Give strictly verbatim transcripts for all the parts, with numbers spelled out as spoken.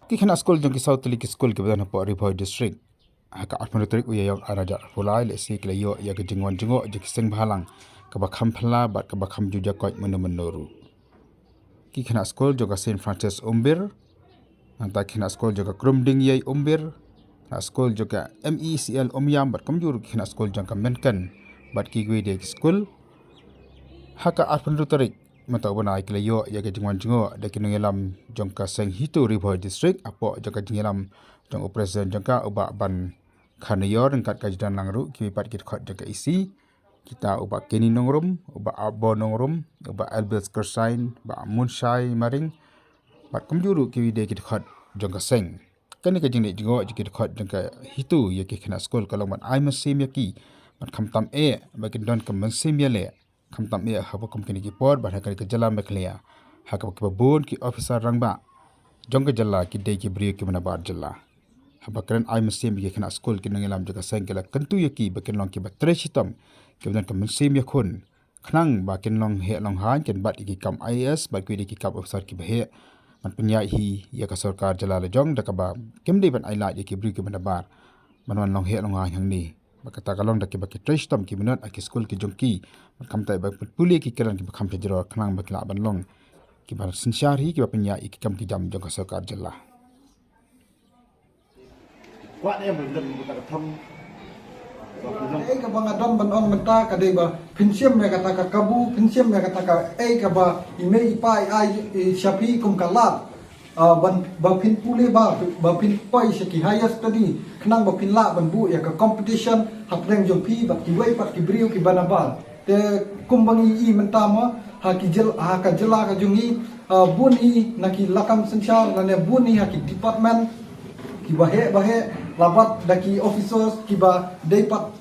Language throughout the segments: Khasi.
Ki khynnah skul jong ki saw tylli ki skul kiba don hapoh Ri Bhoi District, ha ka arphew tarik u Ïaïong ar hajar arphew lai, lehse ki la ïoh ïa ka jingwan jngoh jong ki seng bhalang kaba kham phylla bad kaba kham ju jakoit mynno mynno ruh. Ki khynnah skul jong ka Saint Francis Umbir, nangta ki khynnah skul jong ka Krumding Ïai Umbir, khynnah skul jong ka M E C L Umiam bad kumjuh ruh ki khynnah skul jong ka Menken bad kiwei de ki skul, ha ka arphew tarik mynta u bnai ki la ïoh ïa ka jingwan jngoh da ki nongïalam jong ka seng HITO Ri Bhoi District, hapoh jong ka jingïalam jong u President jong ka, u Bah Ban Kharnaior, ryngkat ka jingdon lang ruh kiwei pat ki dkhot jong ka EC, kita u Bah Kenny Nongrum, u Bah Abo Nongrum, u Bah Elbert Kersain, Bah Munshai Maring bad kumjuh ruh kiwei de ki dkhot jong ka seng. Kane ka jingleh jngoh jong ki dkhot jong ka HITO ïa ki khynnah skul ka long ban ai mynsiem ïa ki, bad khamtam eh ba kin don ka mynsiem ïaleh, khamtam eh haba kum kine ki por bad ha kane ka jylla Meghalaya, ha kaba kiba bun ki officer rangbah jong ka jylla ki dei ki briew kiba nabar jylla. Haba kren ai mynsiem ïa ki khynnah skul, ki nongïalam jong ka seng ki la kyntu ïa ki ba kin long kiba trei shitom, kiba don ka mynsiem ïakhun, khnang ba kin long heh long haiñ, kin bat ïa ki kam IAS bad kiwei de ki kam officer kiba heh, ban pynïaid hi ïa ka sorkar jylla la jong da kaba kim dei ban ailad ïa ki briew kiba nabar ban wan long heh long haiñ hangne. Bad kata ka long da kiba ki trei shitom ki minot ha ki skul ki jong ki, bad khamtam eh ba pynpule ki kyrdan kiba kham shajrong khnang ba ki lah ban long kiba synshar hi, kiba pynïaid ïa ki kam ki jam jong ka sorkar jylla. Kwah ne em, don kata ka thong. Ei, kaba nga don ban ong mynta ka dei ba phin shim ïa kata ka kabu, phin shim ïa kata ka, ei, kaba i mei i pa i ai, i sha phi kum ka lad. Ah, ban, ba phin pule ba, ba phin poi sha ki higher study, khnang ba phin lah ban buh ïa ka competition hapdeng jong phi bad kiwei pat ki briew kiba nabar. Te kumba ngi i mynta mo, ha ki jyl-, ha ka jylla ka jong ngi, ah, bun hi na ki lakam synshar, lane bun hi ha ki department kiba heh ba heh, la bat da ki officers kiba dei pat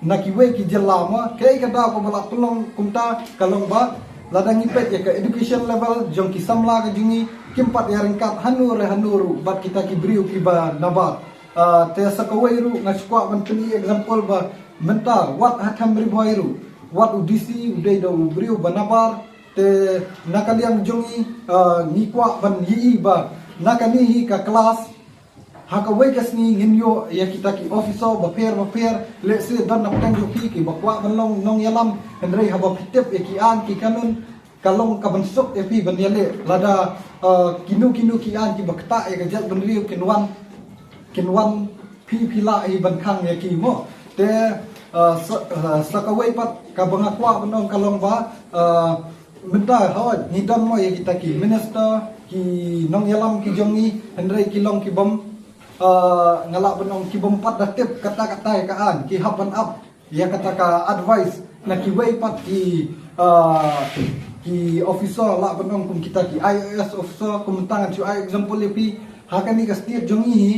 na kiwei ki jylla mo. Kaei ka daw kaba la pynlong kumta ka long ba lada ngi peit ïa ka education level jong ki samla ka jong ngi, kim pat ïa ryngkat hano re hano ruh bad kita ki briew kiba nabar. Ah, te sa kawei ruh nga shu kwah ban pyni example ba mynta wat ha Them Ri Bhoi ruh, wat u DC u dei da u briew ba nabar. Te na ka liang jong ngi, ah, ngi kwah ban ïohi ba na kane hi ka class, ha kawei ka sngi ngin ïoh ïa kita ki officer bapher bapher, lehse don na pdeng jong phi kiba kwah ban long nongïalam, hynrei haba phi tip ïa ki aiñ ki kanun, ka long kaban suk ïa phi ban ïaleh lada, ah, kino kino ki aiñ kiba ktah ïa ka jaitbynriew kin wan, kin wan phi, phi lah hi ban khang ïa ki mo. Te, ah, sa, ah, sa kawei pat kaba nga kwah ban ong ka long ba, ah, mynta hooid ngi don mo ïa kita ki minister, ki nongïalam ki jong ngi, hynrei ki long kibym, ah, nga lah ban ong kibym pat da tip katta katta ïa ka aiñ, ki hap ban ap ïa kata ka advice na kiwei pat ki, ah, ki officer, lah ban ong kum kita ki IAS officer, kum mynta ngan shu ai example ïa phi, ha kane ka state jong ngi hi,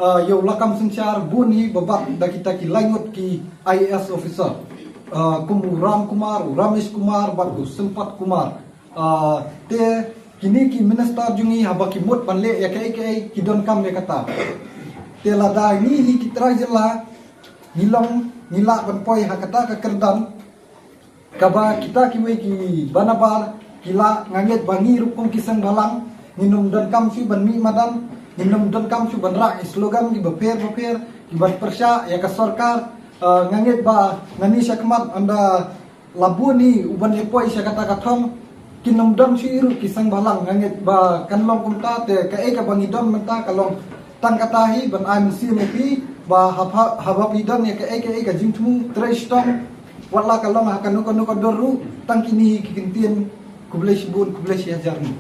ah, ïa u lakam synshar bun hi ba bat da kita ki laingut ki IAS officer. Ah, kum u Ram Kumar, u Ramesh Kumar bad u Sympat Kumar. Ah, te kine ki minister jong ngi haba ki mut ban leh ïa kaei kaei ki donkam ïa kata. Te lada ngi hi ki trai jylla ngi long, ngi lah ban poi ha kata ka kyrdan kaba kita kiwei kiba nabar ki lah, nga ngeit ba ngi ruh kum ki seng bhalang ngin ym donkam shuh ban mih madan, ngin ym donkam shuh ban rah ki slogan kiba pher bapher kiban pyrshah ïa ka sorkar. Ah, nga ngeit ba nangne shakhmat ynda la bun hi uban ïa poi sha kata ka thong, kin ym don shuh ruh ki seng bhalang, nga ngeit ba kan long kumta. Te kaei kaba ngi don mynta ka long tang kata hi ban ai mynsiem ïa phi ba haba, haba phi don ïa kaei kaei ka jingthmu, trei shitom, wat la ka long ha kano kano ka dur ruh. Tang kine hi ki kyntien. Khublei shibun, khublei shihajar nguh.